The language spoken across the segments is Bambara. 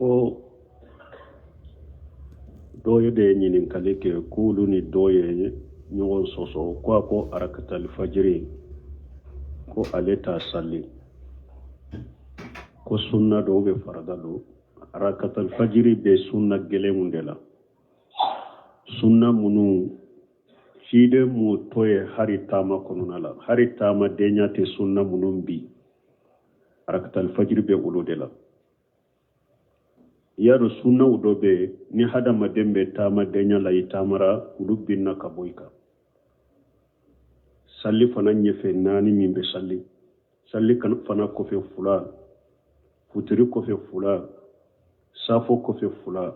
Ko dɔ ye de ye ɲininkali kɛ k'olu ni dɔ ye ɲɔgɔn sɔsɔ, ko a ko arakatali fajiri, ko ale t'a sali, ko sunna don ou bien farada don. Arakatali fajiri bɛ sunna gɛlɛnw de la, sunna minnu ciden m'u to ye hari taama kɔnɔna la, hari taamadenya tɛ sunna minnu bin, arakatali fajiri bɛ olu de la. I y'a dɔn sunnaw dɔ bɛ yen, ni hadamaden bɛ taamadenya la, i taamara, olu binna ka bɔ i kan. Sali fana ɲɛfɛ naani min bɛ sali, sali fana kɔfɛ fila, futiri kɔfɛ fila, safo kɔfɛ fila,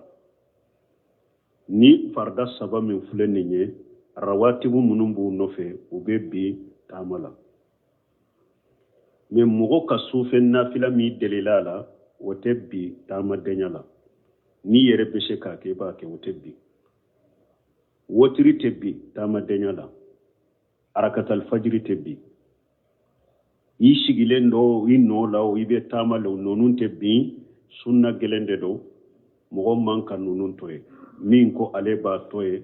ni farida saba min filɛ nin ye, rawatibu minnu b'u nɔfɛ, u bɛ bin taama la. Mais mɔgɔ ka sufɛ nafila min delila a la, o tɛ bin taamadenya la. N'i yɛrɛ bɛ se k'a kɛ, i b'a kɛ, o tɛ bin. Wotiri tɛ bin taamadenya la, arakatal fajiri tɛ bin. I sigilen don i nɔ la o, i bɛ taama la o, ninnu tɛ bin. Sunna gɛlɛn de don, mɔgɔ man ka ninnu to yen. Min ko ale b'a to yen,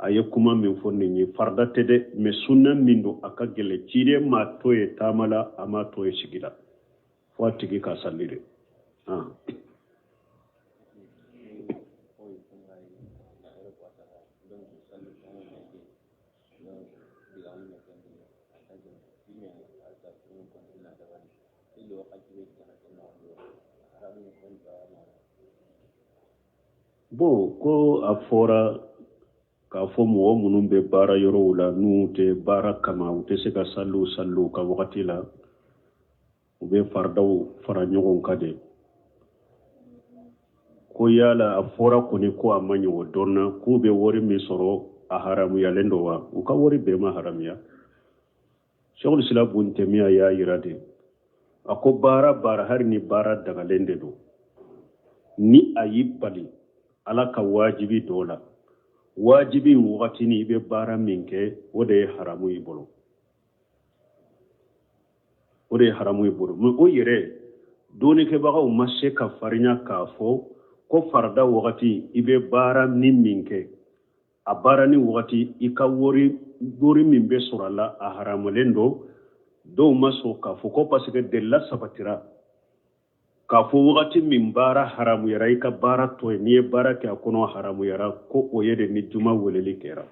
a ye kuma min fɔ nin ye, farida tɛ dɛ, mais sunna min don, a ka gɛlɛn. Ciden m'a to yen taama la, a m'a to yen sigi la, fo a tigi ka sali de. Ah. Bon, ko a fɔra k'a fɔ mɔgɔ minnu bɛ baara yɔrɔw la, n'u tɛ baara kama, u tɛ se ka saliw sali u ka wagati la, u bɛ faridaw fara ɲɔgɔn kan de. Ko yala a fɔra kɔni ko a ma ɲɛ, o dɔnna k'u bɛ wari min sɔrɔ, a haramuyalen don wa? U ka wari bɛɛ ma haramuya. Sɛkul Islam Bun Tɛmiya y'a yira de, a ko baara baara, hali ni baara dagalen de don, ni a y'i bali Ala ka wajibi dɔ la, wajibi in wagatini i bɛ baara min kɛ, o de ye haramu i bolo, o de ye haramu i bolo. Mais o yɛrɛ dɔnnikɛbagaw ma se ka farinya k'a fɔ ko farida wagati i bɛ baara ni min kɛ, a baara ni wagati i ka wari, wari min bɛ sɔrɔ a la, a haramalen don. Dɔw ma sɔn k'a fɔ ko parce que delila sabatira k'a fɔ wagati min baara haramuyara, i ka baara to yen, n'i ye baara kɛ a kɔnɔ haramuyara, ko o ye de ni juma weleli kɛra.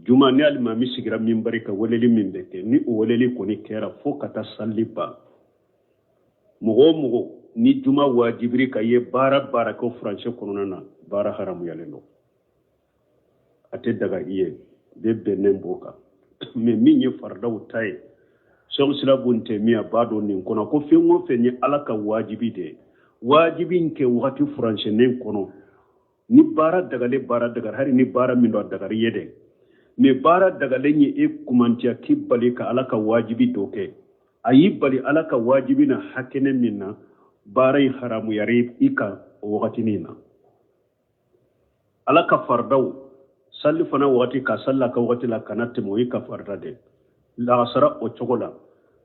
Juma ni alimami sigira minbari ka weleli min bɛ kɛ, ni o weleli kɔni kɛra fo ka taa sali ban, mɔgɔ o mɔgɔ ni juma wajibir'i kan, i ye baara baara kɛ o furancɛ kɔnɔna na, baara haramuyalen don, a tɛ daga i ye, bɛɛ bɛnnen b'o kan. Mais min ye faridaw ta ye, Sɛku Islam Bun Tɛmiya b'a dɔn nin kɔnɔ ko fɛn o fɛn ye Ala ka wajibi de ye, wajibi in kɛ wagati furancɛnen kɔnɔ, ni baara dagalen, baara dagara, hali ni baara min don a dagara i ye dɛ, mais baara dagalen ye e kumantiya k'i bali ka Ala ka wajibi dɔ kɛ, a y'i bali Ala ka wajibi na hakɛnɛ min na, baara in haramuyara i kan o wagatinin na. Ala ka faridaw sali fana wagati ka sali a ka wagati la kana tɛmɛ, o y'i ka farida de, lagasara o cogo la.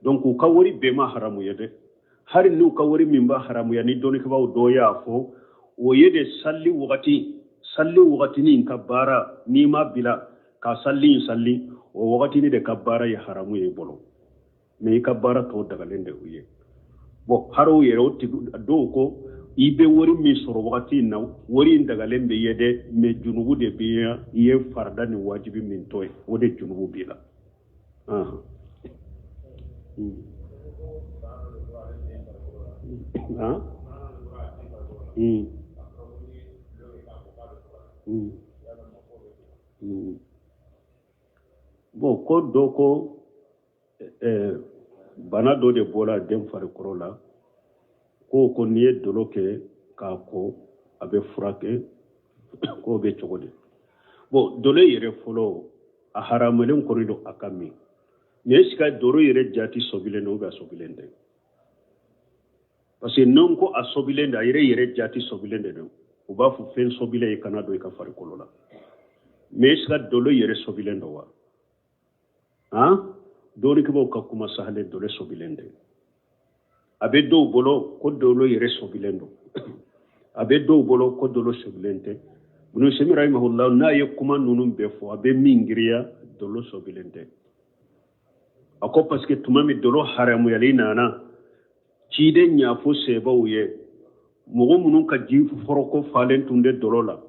Donc u ka wari bɛɛ ma haramu ye dɛ. Hali n'u ka wari min b'a haramuya, ni dɔnnikɛbaaw dɔ y'a fɔ, o ye de sali wagati, sali wagatinin ka baara, n'i ma bila ka sali in sali o wagatinin de ka baara ye haramu ye i bolo, mais i ka baara tɔ dagalen de u ye. Bon, hari o yɛrɛ o tigi dɔw ko i bɛ wari min sɔrɔ wagati in na, wari in dagalen bɛ ye dɛ, mais junubu de bɛ i ye farida ni wajibi min to ye, o de junubu b'i la. Ah. Mm. Mm. Mm. Bon, ko dɔ ko bana dɔ de bɔra den farikolo la, ko n'i ye dolo kɛ k'a ko, a bɛ furakɛ, k'o bɛ cogo di? Bon, dolo yɛrɛ fɔlɔ, a haramalen kɔni don a ka min, mais est-ce que dolo yɛrɛ jati sɔbilen don ou bien a sɔbilen tɛ? Parce que n'an ko a sɔbilen don, a yɛrɛ yɛrɛ jati sɔbilen de don, u b'a fɔ fɛn sɔbilen ye kana don i ka farikolo la. Mais est-ce que dolo yɛrɛ sɔbilen don wa? Han, dɔnnikɛbaaw ka kuma sahalen, dolo sɔbilen tɛ. A bɛ dɔw bolo ko dolo yɛrɛ sobilen don, a bɛ dɔw bolo ko dolo sobilen tɛ. Ibn Usaymin rahimahullah n'a ye kuma ninnu bɛɛ fɔ, a bɛ min giriya, dolo sobilen tɛ. A ko parce que tuma min dolo haramuyali nana, ciden y'a fɔ sahabaw ye, mɔgɔ minnu ka ji foroko falen tun tɛ dolo la,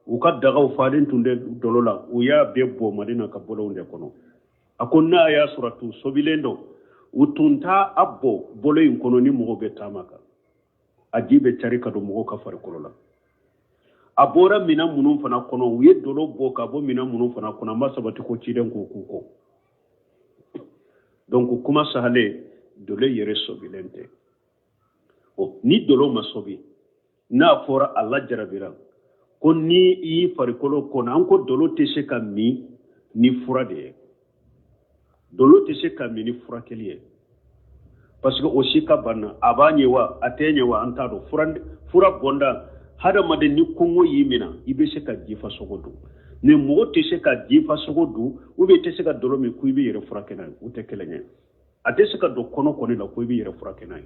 u ka dagaw falen tun tɛ dolo la, u y'a bɛɛ bɔ Madina ka bɔlɔnw de kɔnɔ. A ko n'a y'a sɔrɔ a tun sobilen don, u tun t'a a bɔ bɔlɔn in kɔnɔ ni mɔgɔ bɛ taama kan, a ji bɛ cari ka don mɔgɔw ka farikolo la. A bɔra minɛn minnu fana kɔnɔ, u ye dolo bɔ ka bɔ minɛn minnu fana kɔnɔ, a ma sabati ko ciden k'o k'u kɔ. Donc kuma sahalen, dolo yɛrɛ sobilen tɛ. Ni dolo ma sobi, n'a fɔra a lajarabira ko ni i y'i farikolo kɔnɔ, an ko dolo tɛ se ka min ni fura de ye, dolo tɛ se ka min ni furakɛli ye, parce que o si ka banna, a b'a ɲɛ wa a tɛ ɲɛ wa, an t'a dɔn. Fura bɔnda, hadamaden ni kɔngɔ y'i minɛ, i bɛ se ka jifa sogo dun, mais mɔgɔ tɛ se ka jifa sogo dun ou bien i tɛ se ka dolo min ko i bɛ yɛrɛ furakɛ n'a ye, u tɛ kelen ye. A tɛ se ka don kɔnɔ kɔni la ko i bɛ yɛrɛ furakɛ n'a ye,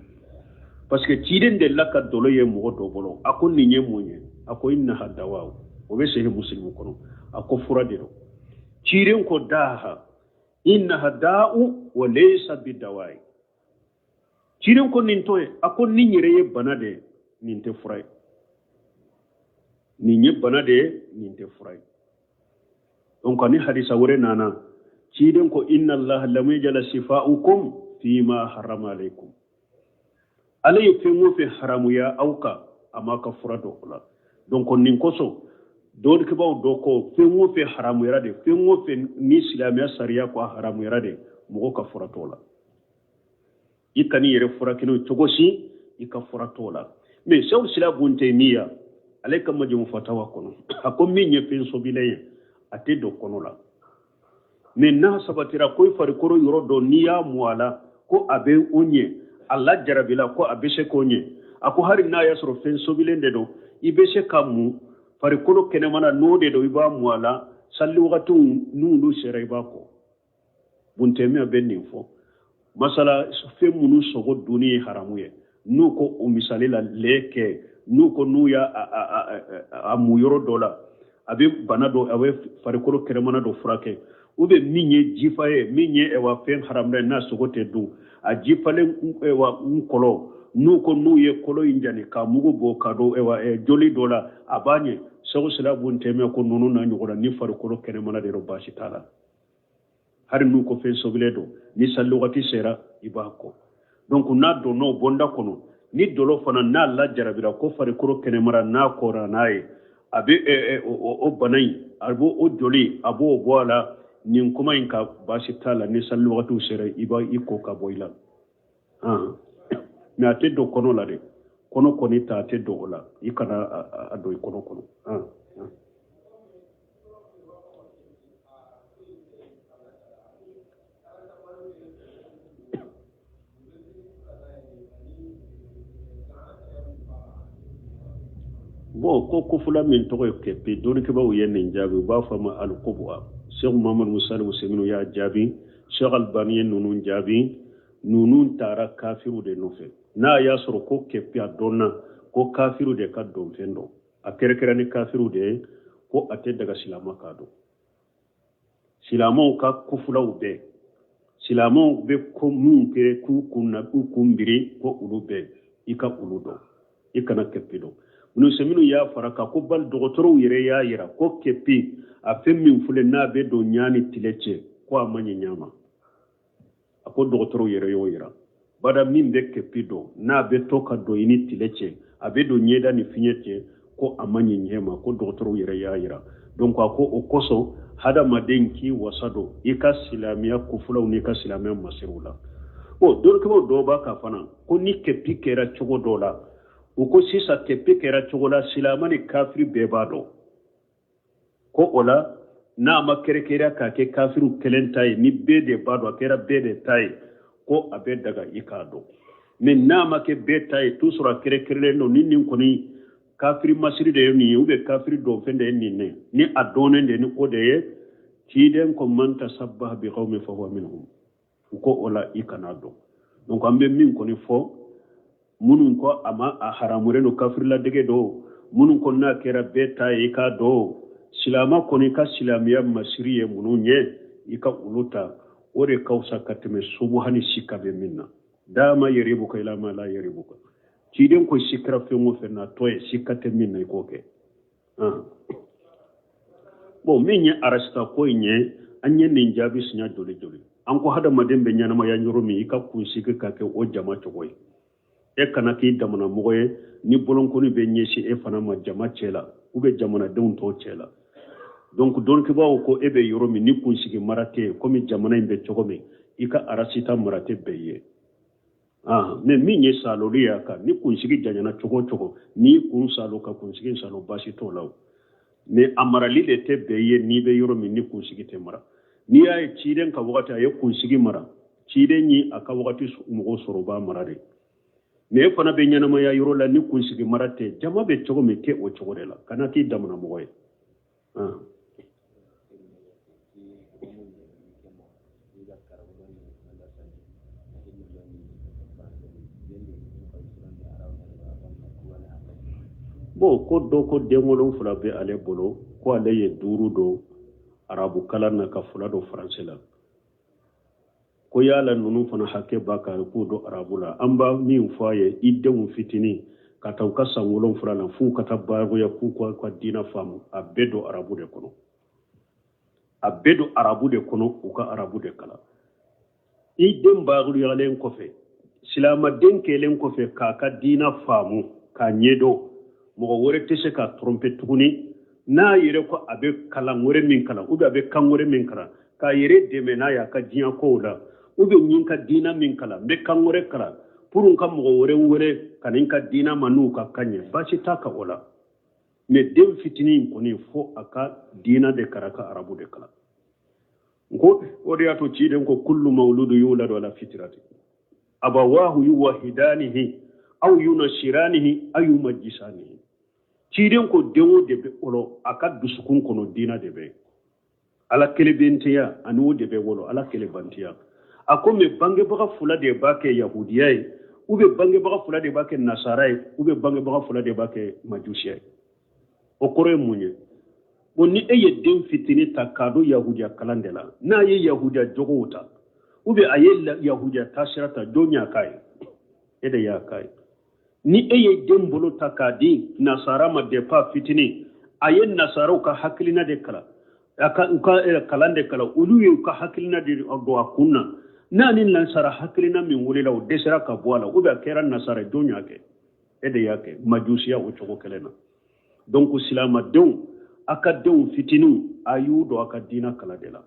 parce que ciden delila ka dolo ye mɔgɔ dɔ bolo, a ko nin ye mun ye? A ko innaha dawa, o bɛ sahih Muslim kɔnɔ, a ko fura de don. Ciden ko daha innaha da'u wa laysa bidawai. Ciden ko nin to ye, a ko nin yɛrɛ ye bana de ye, nin tɛ fura ye, nin ye bana de ye, nin tɛ fura ye. Donc ni hadisa wɛrɛ nana, ciden ko inna allaha lam yaj'al shifa'ukum fima harrama alaykum. Ala ye fɛn o fɛn haramuya aw kan, a m'a ka fura don o la. Donc nin kosɔn dɔnnikɛbaaw dɔ ko fɛn o fɛn haramuyara de, fɛn o fɛn ni silamɛya sariya ko a haramuyara de, mɔgɔ ka fura t'o la. I kan'i yɛrɛ furakɛ n'o cogo si, i ka fura t'o la. Mais Sɛku Silam Bun Taymiya, ale ka Majamu Fatawa kɔnɔ, a ko min ye fɛn sobilen ye, a tɛ don kɔnɔ la. Mais n'a sabatira ko i farikolo yɔrɔ dɔ n'i y'a mu a la ko a bɛ o ɲɛ, a lajarabila ko a bɛ se k'o ɲɛ, a ko hali n'a y'a sɔrɔ fɛn sobilen de don, i bɛ se ka mu farikolo kɛnɛmana n'o de don, i b'a mu a la sali wagatiw n'olu sera, i b'a ko. Bun Taymiya bɛ nin fɔ masala fɛn minnu sogo dunni ye haramu ye, n'u ko o misali la lɛ kɛ, n'u ko n'u y'a a mu yɔrɔ dɔ la, a bɛ bana dɔ, a bɛ farikolo kɛnɛmana dɔ furakɛ, ou bien min ye jifa ye, min ye ɛwa fɛn haramu ye n'a sogo tɛ dun, a jifalen ɛwa n kɔlɔ, n'u ko n'u ye kɔlɔ in jani k'a mugu bɔ ka don ɛwa joli dɔ la, a b'a ɲɛ. Sɛku Silam Bun Taymiya ko ninnu n'a ɲɔgɔnna ni farikolo kɛnɛmana de don, baasi t'a la. Hali n'u ko fɛn sobilen don, ni sali wagati sera, i b'a kɔ. Donc n'a donna o bonda kɔnɔ, ni dolo fana n'a lajarabira ko farikolo kɛnɛmara n'a kɔra n'a ye, a bɛ o bana in, a b'o o joli, a b'o bɔ a la. Nin kuma in ka baasi t'a la, ni sali wagatiw sera, i b'a i ko ka bɔ i la. Mais a tɛ don kɔnɔ la dɛ, kɔnɔ kɔni ta a tɛ don o la, i kana a don i kɔnɔ kɔnɔ. Bon, ko kofula min tɔgɔ ye kɛpe, dɔnnikɛbaaw ye nin jaabi, u b'a fɔ a ma alikobuwa. Sɛku Muhamadu Musali Usɛminu y'a jaabi, Sɛku Albani ye ninnu jaabi. Ninnu taara kafiru de nɔfɛ. N'a y'a sɔrɔ ko kɛpe a dɔnna ko kafiru de ka donfɛn don, a kɛrɛkɛrɛ ni kafiru de ye, ko a tɛ daga silama k'a dɔn. Silamɛw ka kofulaw bɛɛ, silamɛw bɛ ko minnu kɛ k'u kun na, k'u kun biri, ko olu bɛɛ i ka olu dɔn, i kana kɛpe dɔn. Minnu y'a fara kan ko bali dɔgɔtɔrɔw yɛrɛ y'a yira ko kɛpe a fɛn min filɛ n'a bɛ don ɲa ni tile cɛ, ko a man ɲi ɲa ma. A ko dɔgɔtɔrɔw yɛrɛ y'o yira. Bada min bɛ kɛpe dɔn n'a bɛ to ka don i ni tile cɛ, a bɛ don ɲɛda ni fiɲɛ cɛ, ko a man ɲi ɲɛ ma, ko dɔgɔtɔrɔw yɛrɛ y'a yira. Donc a ko o kosɔn hadamaden k'i wasa don i ka silamɛya kofulaw n'i ka silamɛya masiriw la. O dɔnnikɛbaaw dɔw b'a kan fana ko ni kɛpi kɛra cogo dɔ la, u ko sisan kɛpi kɛra cogo la, silamɛ ni kafiri bɛɛ b'a dɔn ko o la n'a ma kɛrɛkɛrɛ k'a kɛ kafiriw kelen ta ye, ni bɛɛ de b'a dɔn, a kɛra bɛɛ de ta ye, ko a bɛ daga i k'a dɔn. Mais n'a ma kɛ bɛɛ ta ye, tout sɔrɔ a kɛrɛkɛrɛlen don, ni nin kɔni kafiri masiri de ye nin ye, ou bien kafiri dɔnfɛn de ye nin ye, ni a dɔnnen de ni o de ye, ciden ko man tasabbaha bi qawmin fahuwa minhum, u ko o la i kana dɔn. Donc an bɛ min kɔni fɔ, Minnu ko a ma a haramulen don, kafiriladege don. Minnu ko n'a kɛra bɛɛ ta ye, i k'a dɔn silama kɔni ka silamɛya masiri ye minnu ye, i ka olu ta, o de ka fisa ka tɛmɛ subuha ni sika bɛ min na. Da ma yaribuka ila ma la yaribuka. Ciden ko sikira fɛn o fɛn na tɔ ye, sika tɛ min na, i k'o kɛ. Bon, min ye arasita ko in ye, an ye nin jaabi siɲɛ joli joli. An ko hadamaden bɛ ɲɛnamaya yɔrɔ min, i ka kunsigi ka kɛ o jama cogo ye. E kana k'i damana mɔgɔ ye ni bolonkɔni bɛ ɲɛsin e fana ma jama cɛ la ou bien jamanadenw tɔw cɛ la. Donc dɔnnikɛbaaw ko e bɛ yɔrɔ min ni kunsigi mara tɛ yen, komi jamana in bɛ cogo min, i ka arasita mara tɛ bɛn ye. Mais min ye saloli ye a kan, ni kunsigi janyana cogo o cogo, n'i kun salo ka kunsigi salo, baasi t'o la o. Mais a marali de tɛ bɛn ye n'i bɛ yɔrɔ min ni kunsigi tɛ mara. N'i y'a ye ciden ka wagati a ye kunsigi mara, ciden ye a ka wagati mɔgɔw sɔrɔ u b'a mara de. Mais e fana bɛ ɲɛnamaya yɔrɔ la ni kunsigi mara tɛ, jama bɛ cogo min, kɛ o cogo de la, kana k'i damana mɔgɔ ye. Bon, ko dɔ ko den 7 bɛ ale bolo, ko ale ye 5 don arabu kalan na ka 2 don faransi la, ko yala ninnu fana hakɛ b'a kan k'u don arabu la. An b'a min fɔ a ye, i denw fitinin ka taa u ka san 7 la f'u ka taa balikuya k'u ka diinɛ faamu, a bɛɛ don arabu de kɔnɔ, a bɛɛ don arabu de kɔnɔ, u ka arabu de kalan. I den balikuyalen kɔfɛ, silamaden kɛlen kɔfɛ k'a ka diinɛ faamu k'a ɲɛdɔn, mɔgɔ wɛrɛ tɛ se k'a tromper tuguni. N'a yɛrɛ ko a bɛ kalan wɛrɛ min kalan ou bien a bɛ kan wɛrɛ min kalan k'a yɛrɛ dɛmɛ n'a y'a ka diɲɛ kow la, ou bien n ka diinɛ min kalan, n bɛ kan wɛrɛ kalan pour n ka mɔgɔ wɛrɛ wele ka na n ka diinɛ ma n'u ka kan ye, baasi t'a kan o la. Mais den fitinin kɔni fo a ka diinɛ de kalan, ka arabu de kalan. N ko o de y'a to ciden ko kullu mawludu yuladu ala fitrati abawahu yuwahidanihi aw yunasiranihi aw yumajjisanihi. Ciden ko den o de bɛ wolo a ka dusukun kɔnɔ diinɛ de bɛ ala kelebentiya, ani o de bɛ wolo ala kelebantiya. A ko mais bangebaga 2 de b'a kɛ yahudiya ye, ou bien bangebaga 2 de b'a kɛ nasara ye, ou bien bangebaga 2 de b'a kɛ majusiya ye. O kɔrɔ ye mun ye? Bon, ni e ye den fitinin ta k'a don yahudiya kalan de la, n'a ye yahudiya jogow ta ou bien a ye yahudiya taasira ta, jɔn y'a k'a ye? E de y'a k'a ye. Ni e ye den bolo ta k'a di nasara ma depuis fitinin, a ye nasaraw ka hakilina de kalan, a ka u ka kalan de kalan, olu ye u ka hakilina de don a kun na, n'a ni nasara hakilina min wulila, o dɛsɛra ka bɔ a la, ou bien a kɛra nasara, jɔn y'a kɛ? E de y'a kɛ. Majusiya o cogo kelen na. Donc silamadenw, a ka denw fitininw, a y'u don a ka diinɛ kalan de la,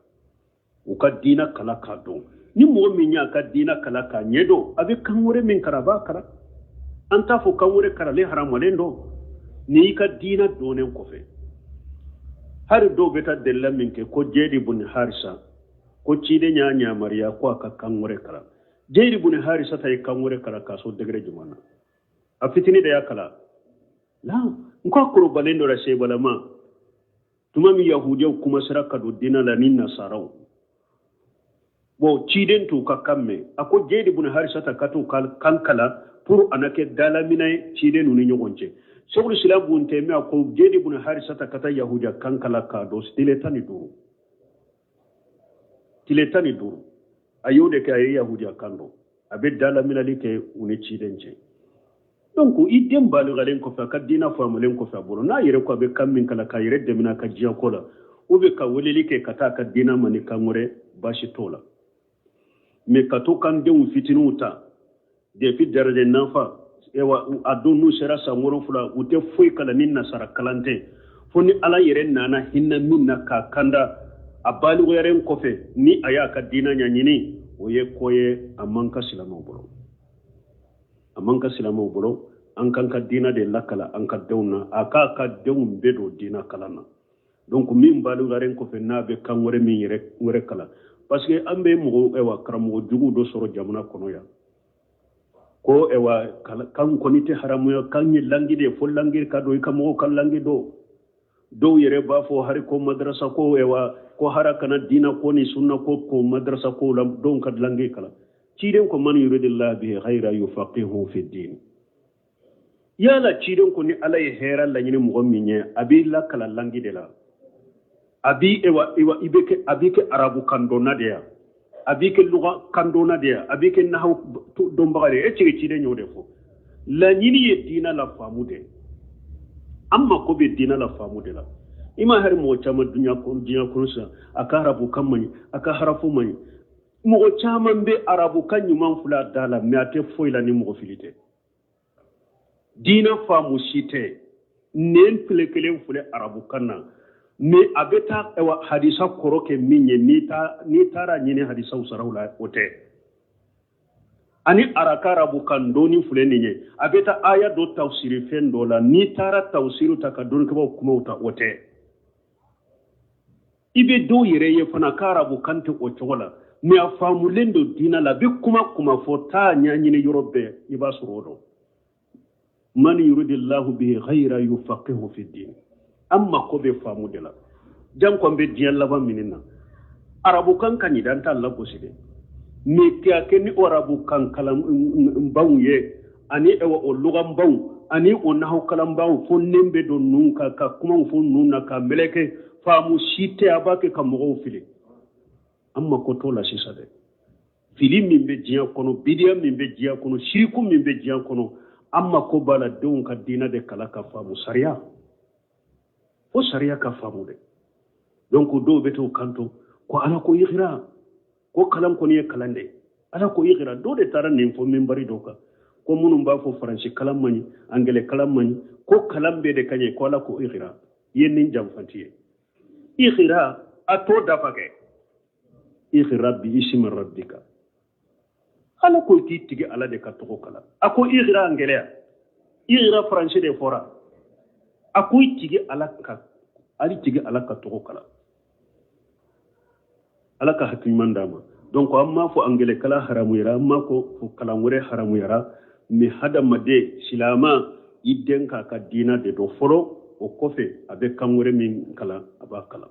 u ka diinɛ kalan k'a dɔn. Ni mɔgɔ min y'a ka diinɛ kalan k'a ɲɛdɔn, a bɛ kan wɛrɛ min kalan, a b'a kalan. An t'a fɔ kan wɛrɛ kalanlen haramalen don n'i ka diinɛ dɔnnen kɔfɛ. Hali dɔw bɛ taa delila min kɛ ko Jɛdi bun Harisa ko ciden y'a yamaruya ko a ka kan wɛrɛ kalan. Jɛdi bun Harisa ta ye kan wɛrɛ kalan k'a sɔrɔ degré jumɛn na? A fitinin de y'a kalan la, n ko a kɔrɔbalen dɔ la sebalama. Tuma min yahudiyaw kumasera ka don diinɛ la ni nasaraw, bon, ciden t'u ka kan mɛn, a ko Jɛdi bun Harisa ta ka t'u ka kan kalan pour a na kɛ dalaminɛ ye ciden ninnu ni ɲɔgɔn cɛ. Sɛkul Islam bun Tɛmiya ko Jɛdi bun Harisa ta ka taa yahudiya kan kalan k'a dɔn tile 15, tile 15 a y'o de kɛ, a ye yahudiya kan dɔn, a bɛ dalaminɛli kɛ u ni ciden cɛ. Donc i den baligalen kɔfɛ, a ka diinɛ faamulen kɔfɛ a bolo, n'a yɛrɛ ko a bɛ kan min kalan k'a yɛrɛ dɛmɛ a ka diɲɛ ko la, ou bien ka weleli kɛ ka taa a ka diinɛ ma ni kan wɛrɛ, baasi t'o la. Mais ka to kan denw fitininw ta depuis daraja nafa, ewa a don n'u sera san 7, u tɛ foyi kalan ni nasara kalan tɛ, fo ni ala yɛrɛ nana hinɛ min na k'a kanda a baliguyaren kɔfɛ, ni a y'a ka diinɛ ɲɛɲini, o ye ko ye a man ka silamɛw bolo, a man ka silamɛw bolo. An kan ka diinɛ de lakala an ka denw na, a k'a ka denw bɛɛ don diinɛ kalan na. Donc min baliguyaren kɔfɛ n'a bɛ kan wɛrɛ min yɛrɛ wɛrɛ kalan, parce que an bɛ mɔgɔ ɛwa karamɔgɔ jugu dɔ sɔrɔ jamana kɔnɔ yan ko ɛwa kan kɔni tɛ haramuya, kan ye langue de ye, fo langue ka don i ka mɔgɔw ka langue dɔn. Dɔw yɛrɛ b'a fɔ hari ko madrasa ko ɛwa ko hara kana diinɛ ko ni sunna ko ko madrasa ko la, dɔw ka langue kalan. Ciden ko man yuridillahu bihi khayran yufaqihu fi din. Yala ciden ko ni Ala ye hɛrɛ laɲini mɔgɔ min ye, a b'i lakalan langi de la, a b'i ewa ewa i bɛ kɛ, a b'i kɛ arabu kandɔnna de ya, a b'i kɛ luga kandɔnna de ya, a b'i kɛ nahawu dɔnbaga de ye. E cɛ ciden y'o de fɔ. Laɲini ye diinɛ la faamu de ye. An mako bɛ diinɛ la faamu de la. I ma hari mɔgɔ caman duɲa kɔnɔ, diɲɛ kɔnɔ sisan, a ka arabu kan man ɲi, a ka harafu man ɲi. Mɔgɔ caman bɛ arabu kan ɲuman filɛ a da la, mais a tɛ foyi la ni mɔgɔ fili tɛ. Diinɛ faamu si tɛ. Nɛn tile kelen filɛ arabukan na, mais a bɛ taa ayiwa hadisa kɔrɔ kɛ min ye, n'i taara ɲini hadisaw saraw la, o tɛ. Ani araka arabukan dɔɔni filɛ nin ye, a bɛ taa aya dɔ tafsiri fɛn dɔ la, n'i taara tafsiri ta ka dɔnnikɛbaaw kumaw ta, o tɛ. I bɛ dɔw yɛrɛ ye fana ka arabukan tɛ o cogo la, mais a faamulen don diinɛ la, a bɛ kuma kuma fɔ taa ɲɛɲini yɔrɔ bɛɛ, i b'a sɔrɔ o dɔn. Man yuridillahu bihi khayran yufaqihu fi din. An mako bɛ faamu de la. Janko an bɛ diɲɛ laban min na, arabukan ka ɲi dɛ, an t'a lagosi dɛ, mais k'a kɛ ni arabukan kalanbaw ye ani o luganbaw ani o nahaw kalanbaw, fo nɛn bɛ don ninnu kan ka kumaw fɔ ninnu na ka mɛlɛkɛ faamu si tɛ, a b'a kɛ ka mɔgɔw fili. An mako t'o la sisan dɛ. Fili min bɛ diɲɛ kɔnɔ, bidiya min bɛ diɲɛ kɔnɔ, siriku min bɛ diɲɛ kɔnɔ, an mako b'a la denw ka diinɛ de kalan ka faamu sariya, fo sariya ka faamu dɛ. Donc dɔw bɛ t'u kanto ko Ala ko iqra, ko kalan kɔni ye kalan de ye, Ala ko iqra. Dɔw de taara nin fɔ minbari dɔ kan, ko minnu b'a fɔ faransi kalan man ɲi, angɛlɛ kalan man ɲi, ko kalan bɛɛ de ka ɲi, ko Ala ko iqra. I ye nin janfanti ye. Iqra a t'o dafa kɛ, iqra bi ismi rabbika. Ala ko k'i tigi Ala de ka tɔgɔ kalan. A ko iqra angɛlɛ, iqra faransi de fɔra. A ko i tigi Ala ka, ali tigi Ala ka tɔgɔ kalan. Ala ka hakili ɲuman d'a ma. Donc an m'a fɔ angɛlɛ kalan haramuyara, an m'a fɔ kalan wɛrɛ haramuyara, mais hadamaden silama i den k'a ka diina de dɔn fɔlɔ, o kɔfɛ a bɛ kan wɛrɛ min kalan a b'a kalan.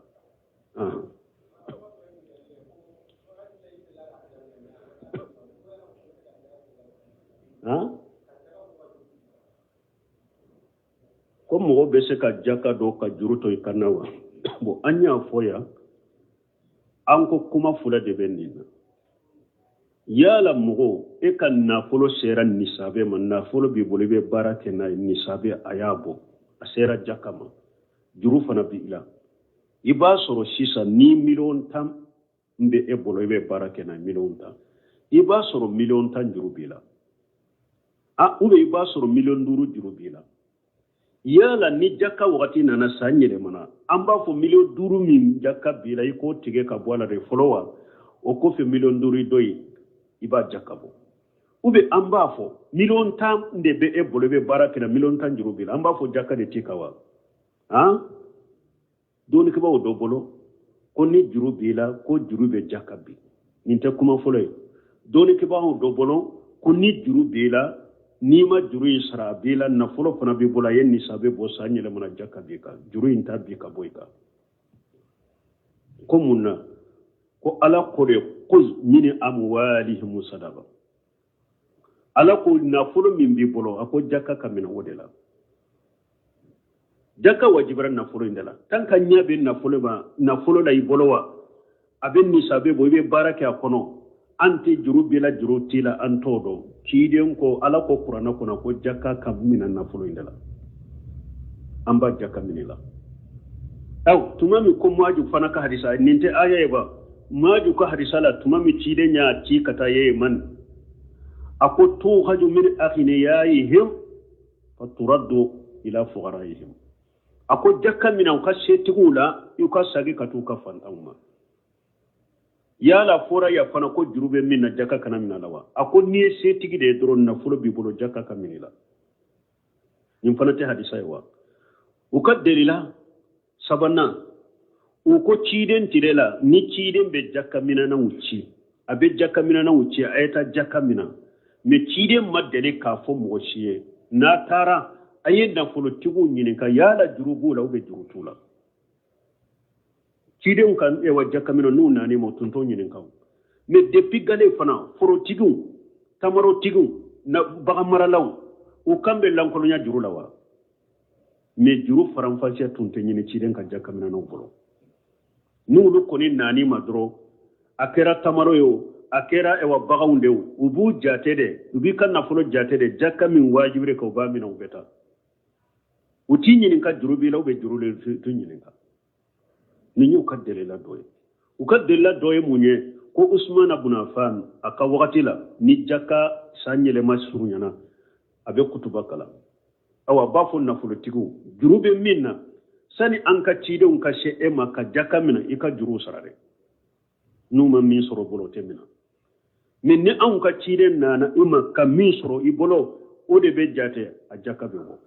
Ko mɔgɔ bɛ se ka jaka dɔ ka juru to i kan na wa? Bon, an y'a fɔ yan, an ko kuma fila de bɛ nin na. Yala mɔgɔ e ka nafolo sera nisabe ma, nafolo b'i bolo, i bɛ baara kɛ n'a ye, nisabe a y'a bɔ, a sera jaka ma, juru fana b'i la. I b'a sɔrɔ sisan ni miliyɔn 10 bɛ e bolo, i bɛ baara kɛ n'a ye, miliyɔn 10, i b'a sɔrɔ miliyɔn 10 juru b'i la. Ou bien i b'a sɔrɔ miliyɔn 5 juru b'i la. Yala ni jaka wagati nana, san yɛlɛmana, an b'a fɔ miliyɔn 5 min jaka b'i la, i k'o tigɛ ka bɔ a la de fɔlɔ wa? O kɔfɛ miliyɔn 5 dɔ ye, i b'a jaka bɔ. Ou bien an b'a fɔ miliyɔn 10 de bɛ e bolo, i bɛ baara kɛ na, miliyɔn 10 juru b'i la, an b'a fɔ jaka de t'i kan wa? Han, dɔnnikɛbaaw dɔ bolo ko ni juru b'i la, ko juru bɛ jaka bi. Nin tɛ kuma fɔlɔ ye. Dɔnnikɛbaaw dɔ bolo ko ni juru b'i la, n'i ma juru in sara, a b'i la, nafolo fana b'i bolo, a ye nisabe bɔ, san yɛlɛmana, jaka b'i kan, juru in ta bi ka bɔ i kan. Ko mun na? Ko Ala ko de khuz min amwalihim sadaqa. Ala ko nafolo min b'i bolo, a ko jaka ka minɛ o de la. Jaka wajibara nafolo in de la. Tant que ɲɛ bɛ nafolo ma, nafolo la i bolo wa, a bɛ nisabe bɔ, i bɛ baara kɛ a kɔnɔ, an tɛ juru b'i la, juru t'i la, an t'o dɔn. Ciden ko, Ala ko kuranɛ kɔnɔ ko jaka ka minɛ nafolo in de la, an b'a jaka minɛ la. Aw tuma min ko Muaju fana ka hadisa, nin tɛ aya ye ba, Muaju ka hadisa la, tuma min ciden y'a ci ka taa Yemen, a ko tukhaju min aghniyaihim fa turaddu ila fuqaraihim. A ko jaka minɛ u ka setigiw la, i ka sagi ka t'u ka fantanw ma. Yala fɔra ya fana ko juru bɛ min na, jaka kana minɛ la wa? A ko n'i ye setigi de ye dɔrɔn, nafolo b'i bolo, jaka ka minɛ la. Nin fana tɛ hadisa ye wa? U ka delila sabanan, u ko ciden tile la, ni ciden bɛ jaka minɛnaw ci, a bɛ jaka minɛnaw ci, a ye taa jaka minɛ. Mais ciden ma deli k'a fɔ mɔgɔ si ye n'a taara a ye nafolotigiw ɲininka yala juru b'u la ou bien juru t'u la. Cidenw ka ewa jaka minɛ n'u nan'i ma, u tun t'o ɲininka o. Mais depuis gale fana, forotigiw, tamarotigiw, baganmaralaw, U kan bɛ lankolonya juru la wa? Mais juru faranfasiya tun tɛ ɲini ciden ka jakaminɛnaw bolo. N'olu kɔni nan'i ma dɔrɔn, a kɛra tamaro ye o, a kɛra ɛwa baganw de o, u b'u jate de, u b'i ka nafolo jate de, jaka min wajibir'i kan u b'a minɛ, u bɛ taa. U t'i ɲininka juru b'i la ou bien juru le t'u ɲininka. Nin y'u ka delila dɔ ye. U ka delila dɔ ye mun ye? Ko Usumana bun Affan a ka wagati la, ni jaka san yɛlɛma surunyana, a bɛ kutuba kalan. Awa, a b'a fɔ nafolotigiw, juru bɛ min na, sani an ka cidenw ka se e ma ka jaka minɛ, i ka juruw sara dɛ. N'u ma min sɔrɔ bolo, o tɛ minɛ. Mais ni anw ka ciden nana i ma ka min sɔrɔ i bolo, o de bɛ jate, a jaka bɛ bɔ.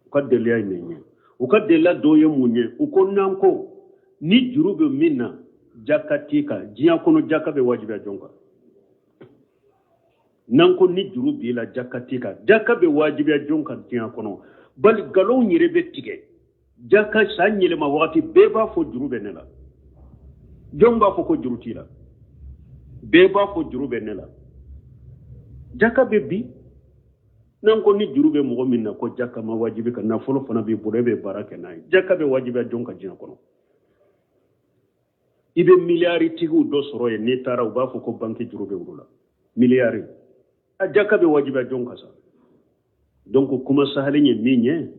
U ka deliya ye nin ye. U ka delila dɔ ye mun ye? U ko n'an ko ni juru bɛ min na, jaka t'i kan, diɲɛ kɔnɔ jaka bɛ wajibiya jɔn kan? N'an ko ni juru b'i la, jaka t'i kan, jaka bɛ wajibiya jɔn kan diɲɛ kɔnɔ? Bali nkalonw yɛrɛ bɛ tigɛ. Jaka san yɛlɛma wagati, bɛɛ b'a fɔ juru bɛ ne la. Jɔn b'a fɔ ko juru t'i la? Bɛɛ b'a fɔ juru bɛ ne la. Jaka bɛ bi. N'an ko ni juru bɛ mɔgɔ min na, ko jaka ma wajibi kan, nafolo fana b'i bolo, e bɛ baara kɛ n'a ye, jaka bɛ wajibiya jɔn kan diɲɛ kɔnɔ? I bɛ miliyari tigiw dɔ sɔrɔ yen, n'i taara u b'a fɔ ko banki juru bɛ olu la, miliyari. A jaka bɛ wajibiya jɔn kan sa? Donc kuma sahalen ye min ye,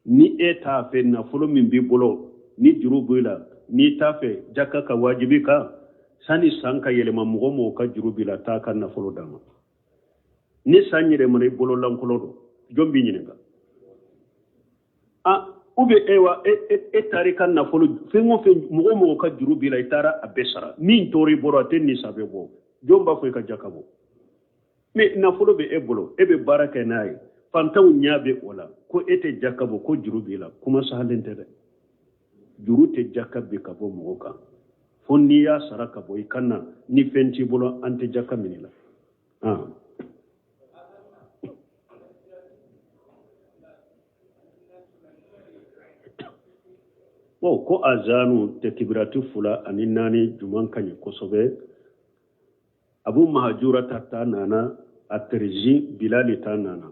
ni e t'a fɛ nafolo min b'i bolo ni juru b'i la, n'i t'a fɛ jaka ka wajibi kan, sani san ka yɛlɛma, mɔgɔ mɔgɔ ka juru b'i la, taa ka nafolo d'a ma. Ni san yɛlɛmana, i bolo lankolon don, jɔn b'i ɲininka? Ah, ou bien ewa e taara i ka nafolo fɛn o fɛn, mɔgɔ o mɔgɔ ka juru b'i la, i taara a bɛɛ sara, min tora i bolo, a tɛ ni sa bɛ bɔ, jɔn b'a fɔ i ka jaka bɔ? Mais nafolo bɛ e bolo, e bɛ baara kɛ n'a ye, fantanw ɲɛ bɛ o la, ko e tɛ jaka bɔ, ko juru b'i la. Kuma sahalen tɛ dɛ. Juru tɛ jaka bi ka bɔ mɔgɔ kan fo n'i y'a sara ka bɔ i kan na. Ni fɛn t'i bolo, an tɛ jaka minɛ la. Ah. Bon, ko azanu tɛkibirati 2 ani 4 juman ka ɲi kosɛbɛ. Abu Mahajura ta nana a terezi, Bilali ta nana.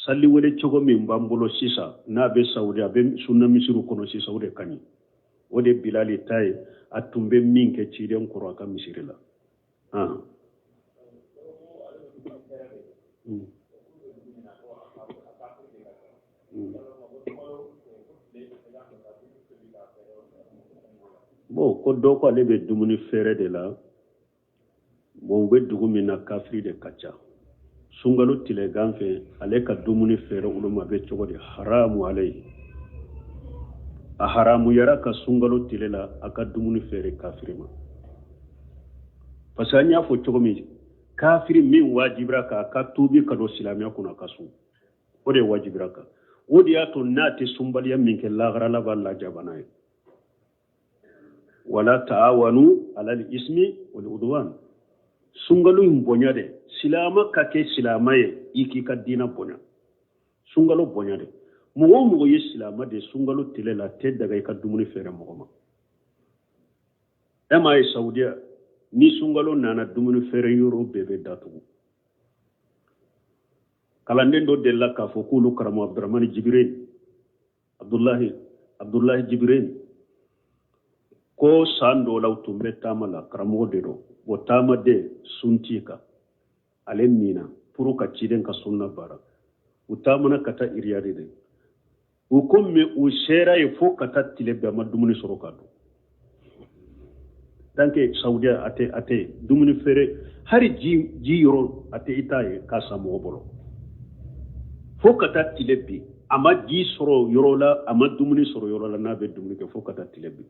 Sali wele cogo min b'an bolo sisan, n'a bɛ Saudi, a bɛ sunna misiriw kɔnɔ sisan, o de ka ɲi. O de Bilali ta ye, a tun bɛ min kɛ ciden kɔrɔ a ka misiri la. Ah. Bon, ko dɔ ko ale bɛ dumuni feere de la. Bon, u bɛ dugu min na, kafiri de ka ca. Sunkalo tilegan fɛ, ale ka dumuni feere olu ma bɛ cogo di? Haramu ale ye, a haramuyara ka sunkalo tile la a ka dumuni feere kafiri ma, parce que an y'a fɔ cogo min, kafiri min wajibira k'a ka tuubi ka don silamɛya kɔnɔ, a ka sun, o de wajibira kan. O de y'a to n'a tɛ sunbaliya min kɛ, lahara la b'a lajaba n'a ye. Wala taawanu alal ismi wal udwan. Sunkalo in bonya de, silama ka kɛ silama ye, i k'i ka diina bonya, sunkalo bonya de. Mɔgɔ o mɔgɔ ye silama de, sunkalo tile la tɛ daga i ka dumuni feere mɔgɔ ma. E m'a ye Saudiya, ni sunkalo nana, dumuni feere yɔrɔ bɛɛ bɛ datugu. Kalanden dɔ delila k'a fɔ k'olu karamɔgɔ Abdurahmani Jibirin, Abdulahi Jibirin, ko san dɔ la u tun bɛ taama la, karamɔgɔ de don. Bon, taamaden sun t'i kan, ale mina pour ka ciden ka sunna baara. U taamana ka taa Iriyadi de. U ko mais u sera yen, fo ka taa tile bɛɛ, a ma dumuni sɔrɔ ka dun. Tant que Saudiya a tɛ dumuni feere, hali ji yɔrɔ a tɛ i t'a ye k'a san mɔgɔ bolo. Fo ka taa tile bi, a ma ji sɔrɔ yɔrɔ la, a ma dumuni sɔrɔ yɔrɔ la n'a bɛ dumuni kɛ, fo ka taa tile bi.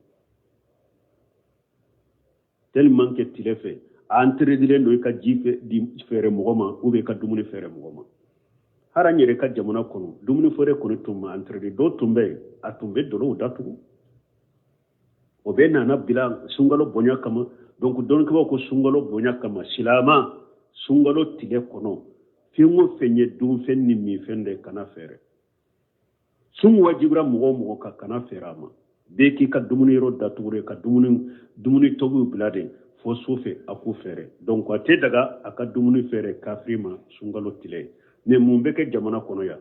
Tellement que tile fɛ a interdilen don i ka ji di feere mɔgɔ ma ou bien i ka dumuni feere mɔgɔ ma. Hali an yɛrɛ ka jamana kɔnɔ, dumuni feere kɔni tun ma interdit, dɔw tun bɛ yen, a tun bɛ dolow datugu. O bɛɛ nana bila sunkalo bonya kama. Donc dɔnnikɛbaaw ko sunkalo bonya kama, silama sunkalo tile kɔnɔ, fɛn o fɛn ye dunfɛn ni minfɛn de, kana feere. Sun wajibira mɔgɔ o mɔgɔ kan, kana feere a ma. Bɛɛ k'i ka dumuni yɔrɔ datugu de, ka dumuni tobiw bila de, Fo su fɛ a k'u feere. Donc a tɛ daga a ka dumuni feere kafiri ma sunkalo tile. Mais mun bɛ kɛ jamana kɔnɔ yan?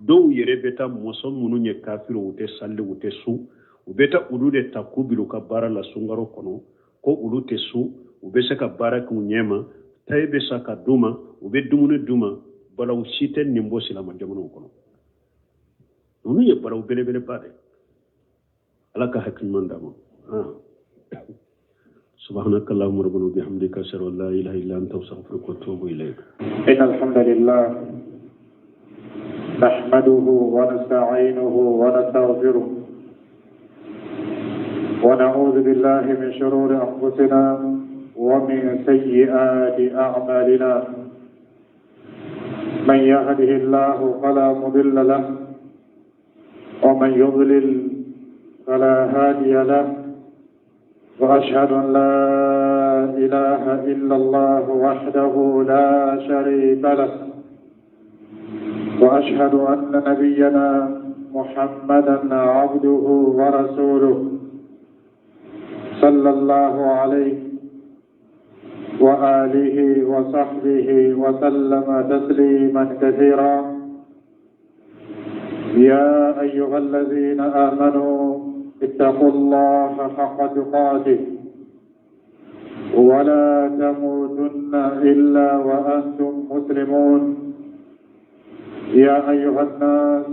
Dɔw yɛrɛ bɛ taa mɔsɔn minnu ye kafiri, u tɛ sali, u tɛ sun, u bɛ taa olu de ta k'u bila u ka baara la sunkalo kɔnɔ, ko olu tɛ sun, u bɛ se ka baara k'u ɲɛma, tayi bɛ sa ka d'u ma, u bɛ dumuni d'u ma. Balawu si tɛ nin bɔ silama jamanaw kɔnɔ. Ninnu ye balawu belebeleba de. Ala ka hakili ɲuman d'an ma. سبحانك اللهم ربنا وبحمدك، أشهد أن لا إله إلا أنت، أستغفرك وأتوب إليك. إن الحمد لله نحمده ونستعينه ونستغفره، ونعوذ بالله من شرور أنفسنا ومن سيئات أعمالنا. من يهده الله فلا مضل له، ومن يضلل فلا هادي له، وأشهد أن لا إله إلا الله وحده لا شريك له، وأشهد أن نبينا محمدا عبده ورسوله، صلى الله عليه وآله وصحبه وسلم تسليما كثيرا. يا أيها الذين آمنوا اتقوا الله حق تقاته ولا تموتن إلا وأنتم مسلمون. يا أيها الناس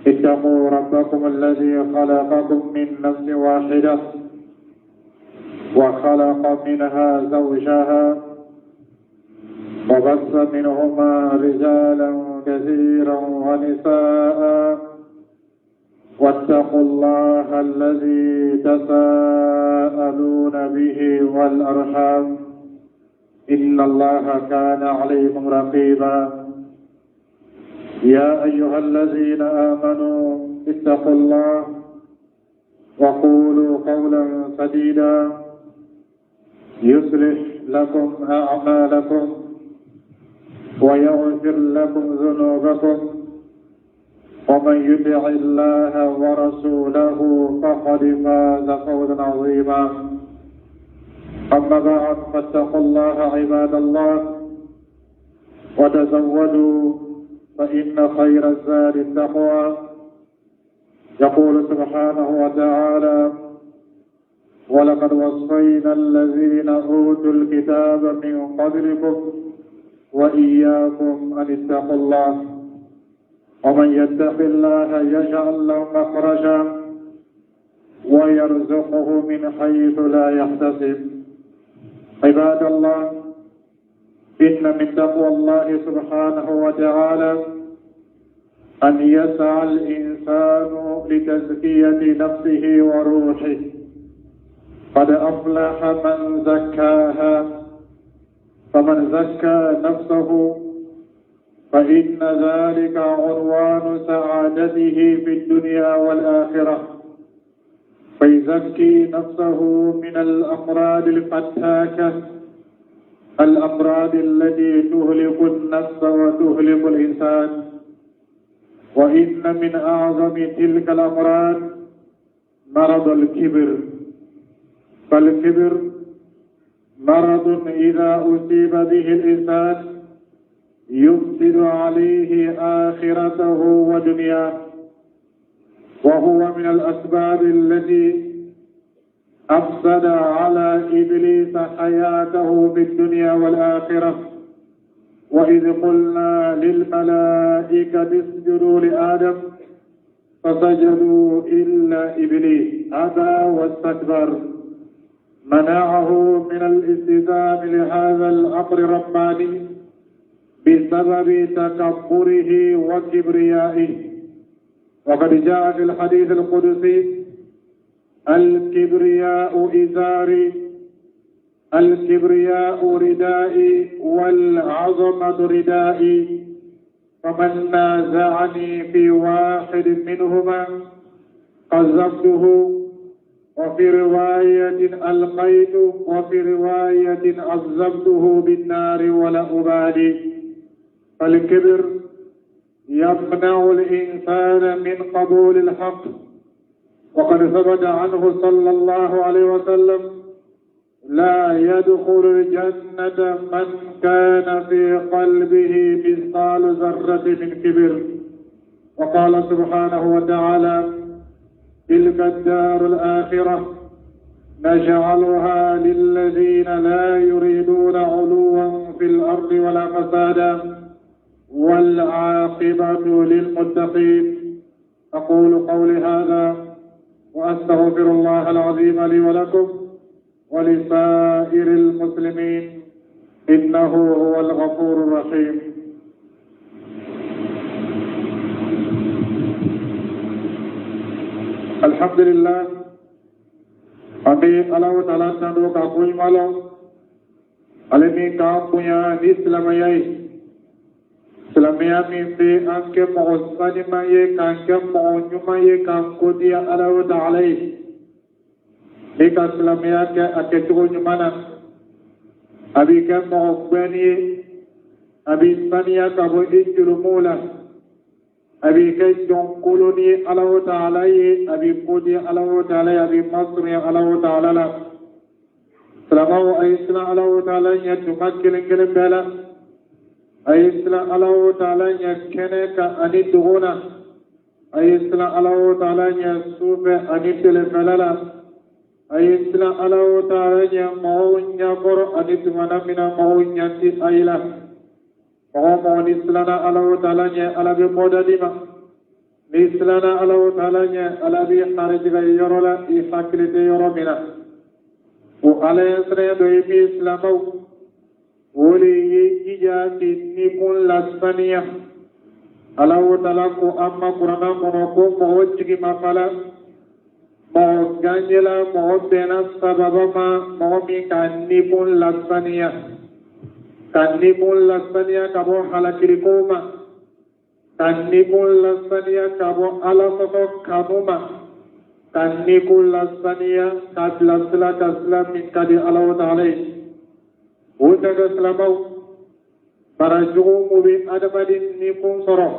اتقوا ربكم الذي خلقكم من نفس واحدة، وخلق منها زوجها، وبث منهما رجالا كثيرا ونساء، واتقوا الله الذي تساءلون به والأرحام، إن الله كان عليكم رقيبا. يا أيها الذين آمنوا اتقوا الله وقولوا قولا سديدا، يصلح لكم أعمالكم ويغفر لكم ذنوبكم، ومن يطع الله ورسوله فقد فاز فوزا عظيما. أما بعد، فاتقوا الله عباد الله، وتزودوا فإن خير الزاد التقوى. يقول سبحانه وتعالى: ولقد وصينا الذين أوتوا الكتاب من قبلكم وإياكم أن اتقوا الله، ومن يتق الله يجعل له مخرجا ويرزقه من حيث لا يحتسب. عباد الله، إن من تقوى الله سبحانه وتعالى أن يسعى الإنسان لتزكية نفسه وروحه. قد أفلح من زكاها، فمن زكى نفسه فإن ذلك عنوان سعادته في الدنيا والآخرة، فيزكي نفسه من الأمراض الفتاكة، الأمراض التي تهلك النفس وتهلك الإنسان. وإن من أعظم تلك الأمراض مرض الكبر، فالكبر مرض إذا أصيب به الإنسان يفسد عليه آخرته ودنياه، وهو من الأسباب التي أفسد على إبليس حياته في الدنيا والآخرة. وإذ قلنا للملائكة اسجدوا لآدم فسجدوا إلا إبليس أبى واستكبر، منعه من الاستسلام لهذا الأمر الرباني بسبب تكبره وكبريائه. وقد جاء في الحديث القدسي: الكبرياء إزاري، الكبرياء ردائي، والعظمة ردائي، فمن نازعني في واحد منهما قذفته، وفي رواية ألقيت، وفي رواية عذبته بالنار ولا أبالي. فالكبر يمنع الإنسان من قبول الحق، وقد ثبت عنه صلى الله عليه وسلم لا يدخل الجنة من كان في قلبه مثقال ذرة من كبر. وقال سبحانه وتعالى: تلك الدار الآخرة نجعلها للذين لا يريدون علوا في الأرض ولا فسادا والعاقبة للمتقين. أقول قولي هذا وأستغفر الله العظيم لي ولكم ولسائر المسلمين إنه هو الغفور الرحيم. الحمد لله أبي الله تعالى تندو كاكوي مالو ألمي كاكويا نسلمياي silamɛya min bɛ an kɛ mɔgɔ saniman ye, k'an kɛ mɔgɔ ɲuman ye, k'an kodiya Alahu taala ye. N'i ka silamɛya kɛ a kɛcogo ɲuman na, a b'i kɛ mɔgɔ gbɛnni ye, a b'i saniya ka bɔ i jurumuw la, a b'i kɛ jɔnkolon ye Alahu taala ye, a b'i kodiya Alahu taala ye, a b'i masurunya Alahu taala la. Silamɛw, a ye siran Alahu taala ɲɛ tuma kelen kelen bɛɛ la. A ye siran Alahu taala ɲɛ kɛnɛ kan ani dogo na. A ye siran Alahu taala ɲɛ sufɛ ani telefɛla la. A ye siran Alahu taala ɲɛ mɔgɔw ɲɛkɔrɔ ani tumana min na mɔgɔw ɲɛ ti a ye la. Mɔgɔ mɔgɔ ni siranna Alahu taala ɲɛ, Ala bɛ bɔda d'i ma. Ni siranna Alahu taala ɲɛ, Ala b'i harijigɛ yɔrɔ la i hakili tɛ yɔrɔ min na. O Ala ye siranya dɔ ye min ye silamɛw, o de ye jija k'i nikun lasaniya. Alahu taala ko an ma kuranna kɔnɔ ko mɔgɔ jigimafala, mɔgɔ gaɲɛla, mɔgɔ bɛnna sababa ma, mɔgɔ min ka nikun lasaniya, ka nikun lasaniya ka bɔ halakirikow ma, ka nikun lasaniya ka bɔ Ala sɔsɔ kanu ma, ka nikun lasaniya ka bila sira ka sira min ka di Alahu taala ye. O tɛ kɛ silamɛw, barajugu mun bɛ adamaden nikun sɔrɔ,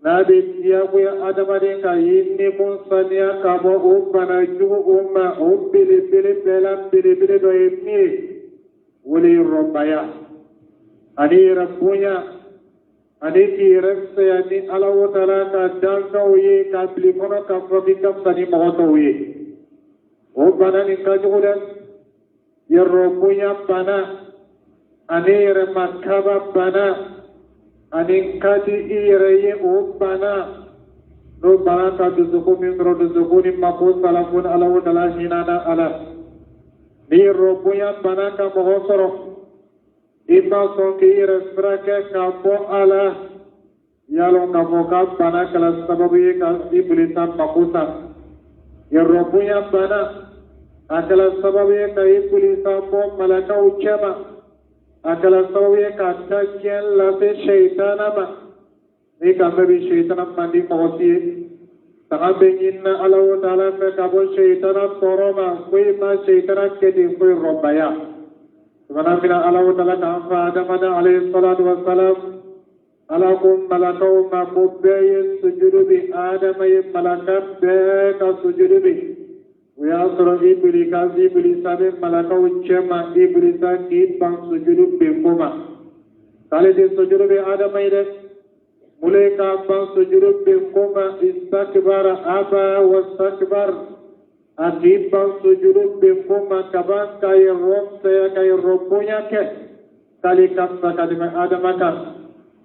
n'a bɛ diyagoya adamaden ka i nikun saniya ka bɔ o bana jugu o ma, o belebele bɛɛ la belebele dɔ ye min ye, o de ye rɔbaya ani yɛrɛ bonya ani k'i yɛrɛ fisaya ni Alahu taala ka danfɛnw ye, k'a bil'i kɔnɔ k'a fɔ k'i ka fisa ni mɔgɔ tɔw ye. O bana nin ka jugu dɛ. Yɛrɛbonya bana ani yɛrɛmakaba bana ani ka di i yɛrɛ ye, o bana n'o bana ka dusukun min sɔrɔ, dusukun ni mako sala fo ni Alahu taala hinɛna a la. Ni yɛrɛbonya bana ka mɔgɔ sɔrɔ, i ma sɔn k'i yɛrɛ furakɛ ka bɔ a la, y'a lɔn k'a fɔ k'a bana kɛra sababu ye ka Ibilisa mako sa. Yɛrɛbonya bana a kɛra sababu ye ka Ibilisa bɔ malakaw cɛma, a kɛra sababu ye ka tatiɲɛ lase seitana ma. Ni ka mɛn bi seitana man di mɔgɔ si ye. Tanga bɛ ɲinina Alahu taala fɛ ka bɔ seitana tɔɔrɔ ma, foyi ma seitana kɛ ten foyi rɔbaya. Tumana min na Alahu taala k'an fa Adama alayhi salatu wa salam, Ala ko malakaw ma ko bɛɛ ye sujudu bi Adama ye, malaka bɛɛ ka sujudu bi. O y'a sɔrɔ Ibilisa bɛ malakaw cɛma, Ibilisa k'i ban sujudu bin ko ma. K'ale tɛ sujudu bi Adama ye dɛ. Mun le k'a ban sujudu bin ko ma? Istakbara aba wastakbar. A k'i ban sujudu bin ko ma kaban ka yɛrɛ fisaya, ka yɛrɛ bonya kɛ k'ale ka fisa ka tɛmɛ Adama kan.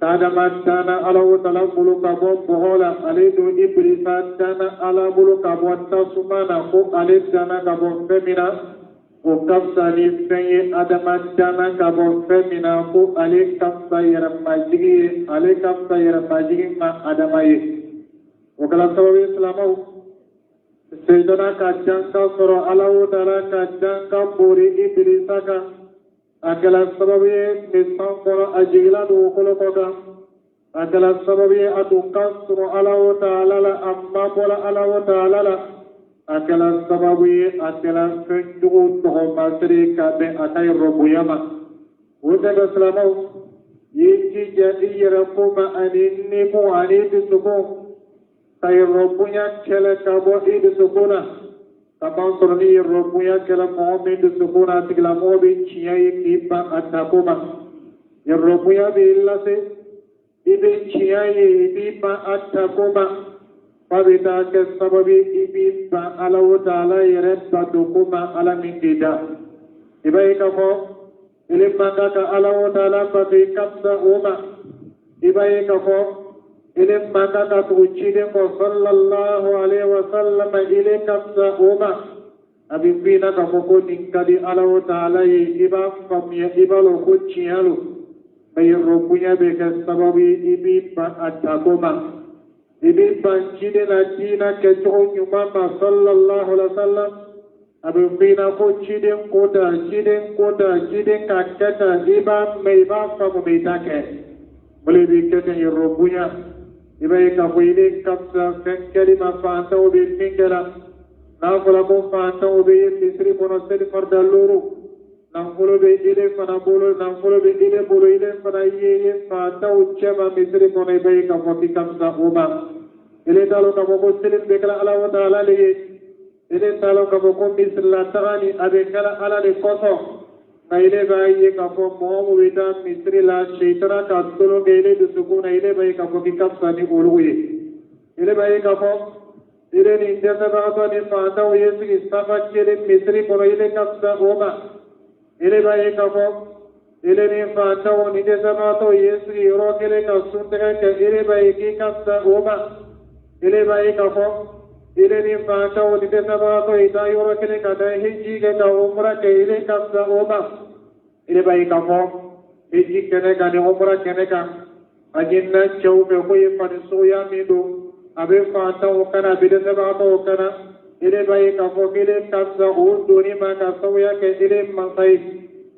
Adama danna Alahu taala bolo ka bɔ bɔgɔ la, ale dun Ibilisa danna Ala bolo ka bɔ tasuma na, ko ale danna ka bɔ fɛn min na, o ka fisa ni fɛn ye. Adama danna ka bɔ fɛn min na, ko ale ka fisa yɛrɛmajigi ye, ale ka fisa yɛrɛmajigi ma Adama ye. O kɛra sababu ye silamɛw, seitana ka danka sɔrɔ Alahu taala ka danka bori Ibilisa kan. A kɛra sababu ye tile san kɔnɔ a jiginna dugukolo kɔ kan. A kɛra sababu ye a tun ka surun Alahu taala la, a mabɔla Alahu taala la. A kɛra sababu ye a kɛra fɛn jugu tɔgɔmasere ka bɛn a ka yɛrɛbonya ma. O tɛ kɛ silamɛw, y'i jija i yɛrɛ ko ma ani nikun ani dusukun, ka yɛrɛbonya kɛlɛ ka bɔ i dusukun na, Kamasɔrɔ ni yɛrɛbonya kɛra mɔgɔ min dusukun na, a tigilamɔgɔ bɛ tiɲɛ ye k'i ban a tako ma. Yɛrɛbonya b'i lase, i bɛ tiɲɛ ye, i b'i ban a tako ma, f'a bɛ taa kɛ sababu ye i b'i ban Alahu taala yɛrɛ bato ko ma, Ala min k'i da. I b'a ye k'a fɔ ile man kan ka Alahu taala bato, i ka fisa o ma. I b'a ye k'a fɔ ile man kan ka tugu ciden kɔ sallallahu alaihi wa sallam, ile ka fisa o ma. A bɛ f'i ɲɛna k'a fɔ ko nin ka di Alahu taala ye, i b'a faamuya, i b'a lɔn ko tiɲɛ lo. Mɛ yɛrɛbonya bɛ kɛ sababu ye i b'i ban a tako ma, i b'i ban ciden na diinɛ kɛcogo ɲuman ma sallallahu alaihi wa sallam. A bɛ f'i ɲɛna ko ciden ko tan, ciden ko tan, ciden ka kɛ tan, i b'a mɛn, i b'a faamu, mɛ i t'a kɛ. O de b'i kɛ ten yɛrɛbonya. I b'a ye k'a fɔ ile ka fisa fɛn kɛli ma fantanw bɛ min kɛ la. N'a fɔra ko fantanw bɛ ye misiri kɔnɔ seli farida looru, nafolo bɛ ile fana bolo, nafolo bɛ ile bolo, ile fana ye fantanw cɛma misiri kɔnɔ, i b'a ye k'a fɔ k'i ka fisa o ma. Ile t'a lɔn k'a fɔ ko seli bɛ kɛla Ala wa taala le ye. Ile t'a lɔn k'a fɔ ko misiri la taga ni a bɛ kɛla Ala de kosɔn. Nka ile b'a ye k'a fɔ mɔgɔ min bɛ taa misiri la, sitana ka tolon kɛ ile dusukun na, ile b'a ye k'a fɔ k'i ka fisa ni olu ye. Ile b'a ye k'a fɔ ile ni dɛsɛbagatɔ ni fantanw ye sigi safa kelen misiri kɔnɔ, ile ka fisa o ma. Ile b'a ye k'a fɔ ile ni fantanw ni dɛsɛbagatɔw ye sigi yɔrɔ kelen ka suntigɛ kɛ, ile b'a ye k'i ka fisa o ma. Ile b'a ye k'a fɔ ile ni fantanw ni dɛsɛbagatɔw ye taa yɔrɔ kelen ka taa hiji kɛ ka umra kɛ, ile ka fisa o ma. Ile b'a ye k'a fɔ hiji kɛnɛ kan ni umra kɛnɛ kan, a ɲinina cɛw fɛ ko ye fani suguya min don, a bɛ fantanw kana, a bɛ dɛsɛbagatɔw kana. Ile b'a ye k'a fɔ k'ile ka fisa o donni ma ka sababuya kɛ ile mansa ye.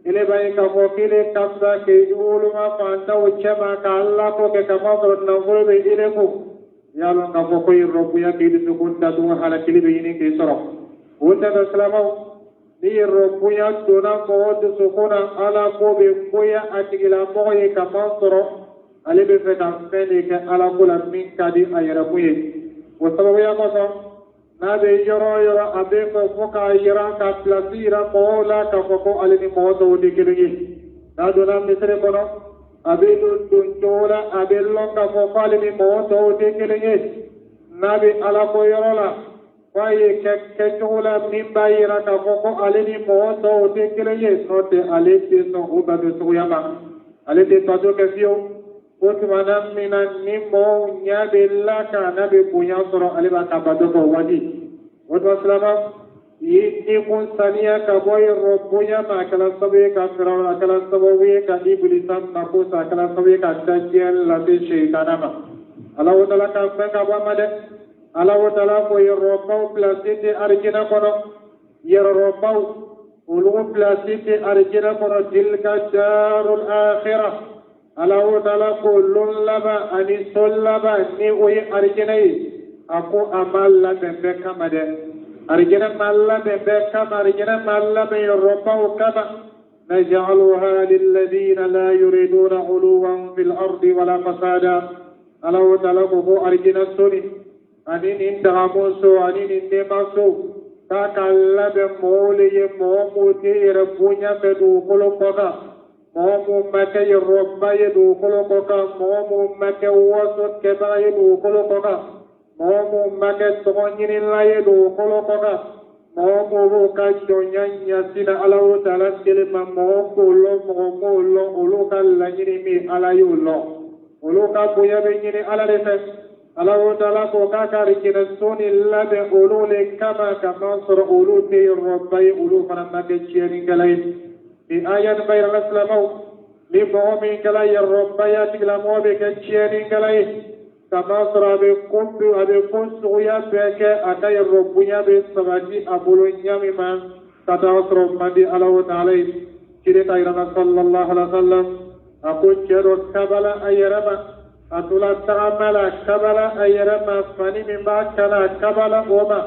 Ile b'a ye k'a fɔ k'ile ka fisa k'i woloma fantanw cɛma k'a lakɔ kɛ, ka masɔrɔ nafolo bɛ ile kun. I y'a lɔn k'a fɔ ko yɛrɛbonya k'i dusukun datugu, halakili bɛ ɲini k'i sɔrɔ. O tɛ silamɛw, ni yɛrɛbonya donna mɔgɔ dusukun na, Ala ko bɛ goya a tigilamɔgɔ ye, ka masɔrɔ ale bɛ fɛ ka fɛn de kɛ Ala ko la min ka di a yɛrɛkun ye. O sababuya kosɔn, n'a bɛ yɔrɔ o yɔrɔ, a bɛ fɛ fo k'a yira, ka pilasi yira mɔgɔw la k'a fɔ ko ale ni mɔgɔ tɔw tɛ kelen ye. N'a donna misiri kɔnɔ, a bɛ don don cogo la, a bɛ lɔn k'a fɔ ko ale ni mɔgɔ tɔw tɛ kelen ye. N'a bɛ Ala ko yɔrɔ la, f'a ye kɛ kɛcogo la min b'a yira k'a fɔ ko ale ni mɔgɔ tɔw tɛ kelen ye. N'o tɛ, ale tɛ sɔn o bato suguya ma, ale tɛ bato kɛ fiyewu. O tuma na min na ni mɔgɔw ɲɛ bɛ la kan, n'a bɛ bonya sɔrɔ, ale b'a ka bato kɛ o waati. O tuma silamɛ, i ni kun saniya ka bɔ yɔrɔ bonya ma, a kɛra sababu ye ka Firawuna, a kɛra sababu ye ka Ibilisa mako sa, a kɛra sababu ye ka dajɛ lase seyitana ma. Alahu taala ka fɛn ka bɔ a ma dɛ. Alahu taala ko yɔrɔbaw pilasi tɛ arijinɛ kɔnɔ, yɔrɔbaw olu pilasi tɛ arijinɛ kɔnɔ. Tilka darul akhirah. Alahu taala ko lon laban ani so laban ni o ye arijinɛ ye, a ko a ma labɛn bɛɛ kama dɛ. Arijinɛ ma labɛn bɛɛ kama, arijinɛ ma labɛn yɔrɔbaw kama. Naj'aluha lilladhina la yuriduna uluwan fil ardi wala fasada. Alahu taala ko ko arijinɛ so ni ani nin dagamu so ani nin nɛɛma so, k'a ka labɛn mɔgɔw le ye, mɔgɔ mun tɛ yɛrɛ bonya fɛ dugukolo kɔ kan, mɔgɔ mun ma kɛ yɔrɔba ye dugukolo kɔ kan, mɔgɔ mun ma kɛ waso kɛbaga ye dugukolo kɔ kan, mɔgɔ mun ma kɛ tɔgɔ ɲinila ye dugukolo kɔ kan, mɔgɔ mun b'u ka jɔnya ɲɛsin na Alahu taala kelen ma. Mɔgɔ k'o lɔn, mɔgɔ m'o lɔn, olu ka laɲini min, Ala y'o lɔn. Olu ka bonya bɛ ɲini Ala de fɛ. Alahu taala ko k'a ka arijinɛ so ni labɛn olu le kama, ka masɔrɔ olu tɛ yɔrɔba ye, olu fana ma kɛ tiɲɛnikɛla ye. Nin aya nin b'a yira la silamɛw, ni mɔgɔ min kɛra yɔrɔba ye, a tigilamɔgɔ bɛ kɛ tiɲɛnikɛla ye, ka masɔrɔ a bɛ ko a bɛ ko suguya bɛɛ kɛ, a ka yɔrɔ bonya bɛ sabati a bolo ɲa min ma, ka taa sɔrɔ man di Alahu taala ye. Ciden ka yira na sallallahu alaihi wa sallam, a ko cɛ dɔ kabala a yɛrɛ ma, a tola tagama la, kabala a yɛrɛ ma, fani min b'a kana, a kabala o ma,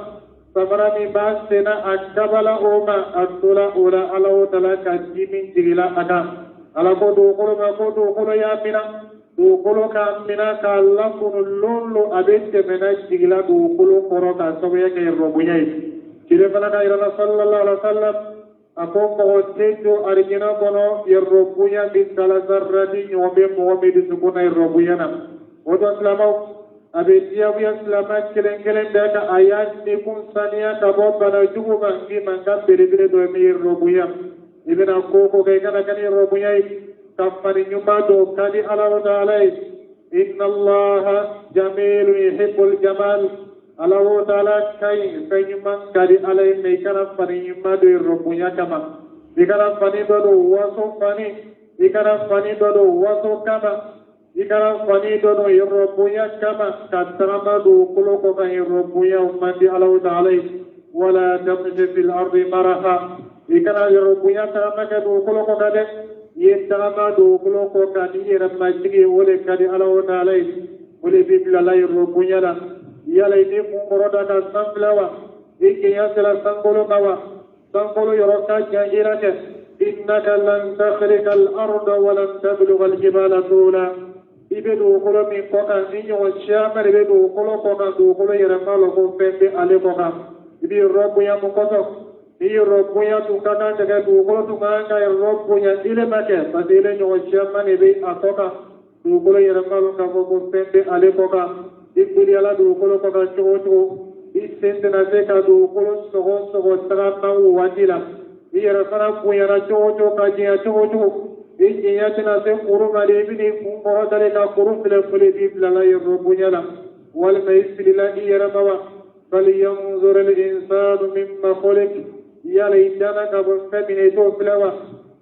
samara min b'a senna, a kabala o ma. A tola o la, Alahu taala ka dimi jigila a kan. Ala ko dugukolo ma ko dugukolo y'a mina, dugukolo k'a mina k'a lakunu lon lo, a bɛ tɛmɛna jigila dugukolo kɔrɔ k'a sababuya kɛ yɔrɔ bonya ye. Ciden Ciden fana k'a yira an na sallallahu alaihi wa sallam, a ko mɔgɔ tɛ don arijinɛ kɔnɔ yɛrɛbonya miskala zarrati ɲɔgɔn bɛ mɔgɔ min dusukun na yɛrɛbonya na. O don silamɛw, a bɛ diyagoya silamɛ kelen kelen bɛɛ kan a y'a nikun saniya ka bɔ bana jugu ma min mankan belebele dɔ ye min ye yɛrɛbonya. I bɛna ko o ko kɛ, i kana kɛ ni yɛrɛbonya ye. Ka fani ɲuman don ka di Ala taala ye. Inna Allaha jamilun yuhibbul jamal. Ala taala ka ɲi, fɛn ɲuman ka di Ala ye, mɛ i kana fani ɲuman don yɛrɛbonya kama. I kana fani dɔ don waso fani, i kana fani dɔ don waso kama, i kana fani dɔ don yɛrɛbonya kama ka tagama dugukolo kɔ kan. Yɛrɛbonya o man di Ala taala ye. Wala tamshi fil ardi maraha. I kana yɛrɛbonya tagama kɛ dugukolo kɔ kan dɛ. I ye tagama dugukolo kɔ kan ni yɛrɛ majigi, o de ka di Ala taala ye, o de b'i bila la yɛrɛbonya la. Yala i b'i kun kɔrɔta ka san filɛ wa? I janya sera sankolo ma wa? Sankolo yɔrɔ ka jan i la kɛ. Innaka lan takhrika al-arda wa lan tablugha al-jibala tula. I bɛ dugukolo min kɔ kan, ni ɲɔgɔn caman de bɛ dugukolo kɔ kan, dugukolo yɛrɛ ma lɔn ko fɛn bɛ ale kɔ kan. I bɛ yɔrɔ bonya mun kɔsɔn? Ni yɔrɔ bonya tun ka kan ka kɛ, dugukolo tun ka kan ka yɔrɔ bonya ile ma kɛ, parce que ile ɲɔgɔn caman de bɛ a kɔ kan. Dugukolo yɛrɛ ma lɔn k'a fɔ ko fɛn bɛ ale kɔ kan. I gbiliyala dugukolo kɔ kan cogo o cogo, i sen tɛna se ka dugukolo sɔgɔ sɔgɔ tagama o waati la. I yɛrɛ fana bonyana cogo o cogo, ka janya cogo o cogo, i janya tɛna se kuru ma de. I bɛn'i kun kɔrɔta de ka kuru filɛ, fɔlɔ b'i bilala yɛrɛ bonya la, walima i filila i yɛrɛ ma wa? Falyanzur al-insanu mimma khuliq. Yala i danna ka bɔ fɛn min na, i t'o filɛ wa?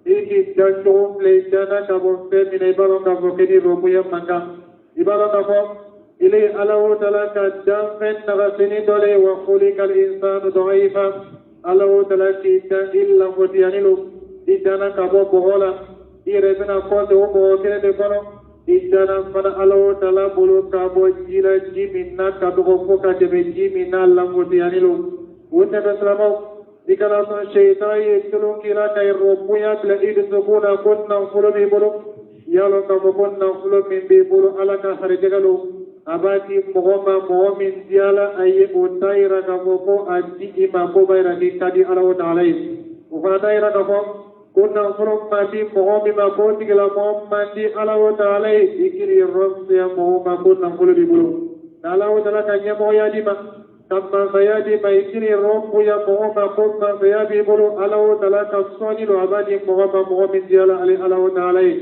I k'i dancogo filɛ, i danna ka bɔ fɛn min na, i b'a dɔn k'a fɔ k'i ni yɛrɛ bonya man kan. I b'a dɔn k'a fɔ ile Ala taala ka danfɛn nagasini dɔ le. Wa khuliqa al-insanu da'ifa. Ala taala k'i dan, i lamɔtiyani lo. I danna ka bɔ bɔgɔ la, i yɛrɛ bɛna kɔsegin o bɔgɔ kelen de kɔnɔ. I danna fana Ala taala bolo ka bɔ ji la, ji min n'a ka dɔgɔ fo ka tɛmɛ ji min n'a lamɔtiyani lo. O tɛmɛ silamɛw, i kana sɔn seitan ye tulon k'i la ka yɛrɛ bonya bila i dusukun na ko nafolo b'i bolo. Y'a lɔn k'a fɔ ko nafolo min b'i bolo, Ala ka harijɛgɛ lo. A b'a di mɔgɔ ma, mɔgɔ min diyala a ye. O t'a yira k'a fɔ ko a di i ma ko b'a yira k'i ka di Ala taala ye. O fana t'a yira k'a fɔ ko nafolo man di mɔgɔ min ma, k'o tigilamɔgɔ man di Ala taala ye. I k'i yɔrɔ fisaya mɔgɔw ma ko nafolo b'i bolo. N'Ala taala ka ɲɛmɔgɔya d'i ma, ka masaya d'i ma, i k'i yɔrɔ bonya mɔgɔ ma ko masaya b'i bolo. Ala taala ka sɔnni don, a b'a di mɔgɔ ma, mɔgɔ min diyala ale Ala taala ye.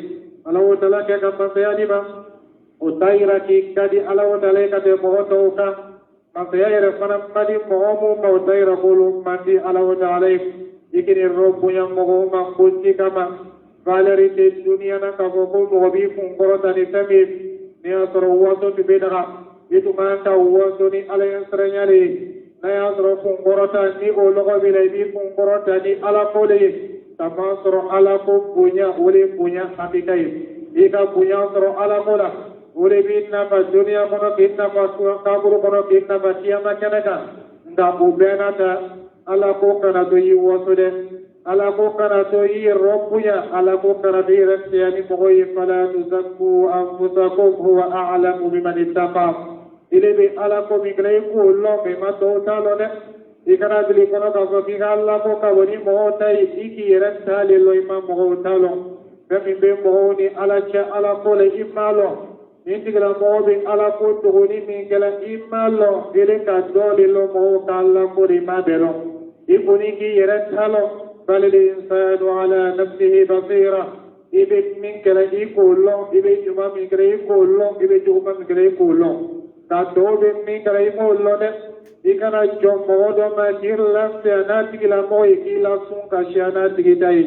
Ala taala kɛ ka masaya d'i ma, o t'a yira k'i ka di Ala taala ye ka tɛmɛ mɔgɔ tɔw kan. Masaya yɛrɛ fana man di mɔgɔ mun ma, o t'a yira k'olu man di Ala taala ye. I k'i yɔrɔ bonya mɔgɔw ma ko ci kama. Valeur tɛ duniya na k'a fɔ ko mɔgɔ b'i kun kɔrɔta ni fɛn min ye. N'i y'a sɔrɔ waso tun bɛ daga, i tun man ka waso ni Ala ɲɛsiranya de ye. N'a y'a sɔrɔ kun kɔrɔta ni o lɔgɔ b'i la, i b'i kun kɔrɔta ni Ala ko de ye. K'a sɔrɔ Ala ko bonya, o de ye bonya hakika ye. I ka bonya sɔrɔ Ala ko la, o de b'i nafa duniya kɔnɔ, k'i nafa kaburu kɔnɔ, k'i nafa kiyama kɛnɛ kan. Nka o bɛɛ n'a ta, Ala ko kana to i waso dɛ. Ala ko kana to i yɛrɛ bonya. Ala ko kana to i yɛrɛ fisaya ni mɔgɔ ye. Fala tuzakku anfusakum huwa a'lamu biman ittaqa. Ile bɛ Ala ko min kɛra, i k'o lɔn, mɛ i ma tɔw t'a lɔn dɛ. I kana bila i kɔnɔ k'a fɔ k'i ka Ala ko ka bɔ ni mɔgɔw ta ye. I k'i yɛrɛ ta le lɔn, i ma mɔgɔw ta lɔn. Fɛn min bɛ mɔgɔw ni Ala cɛ Ala ko la, i m'a lɔn. Nin tigilamɔgɔ bɛ Ala ko dogoni min kɛla, i m'a lɔn. Ele ka dɔ de lɔn mɔgɔw ka Ala ko de, i m'a bɛɛ lɔn. I kɔni k'i yɛrɛ ta lɔn. Balil insanu ala nafsihi basira. I bɛ min kɛla, i k'o lɔn. I bɛ ɲuman min kɛla, i k'o lɔn. I bɛ juguman min kɛla, i k'o lɔn. Nka tɔw bɛ min kɛla, i m'o lɔn dɛ. I kana jɔn mɔgɔ dɔ ma k'i lafiya n'a tigilamɔgɔ ye, k'i lasun ka siya n'a tigi ta ye.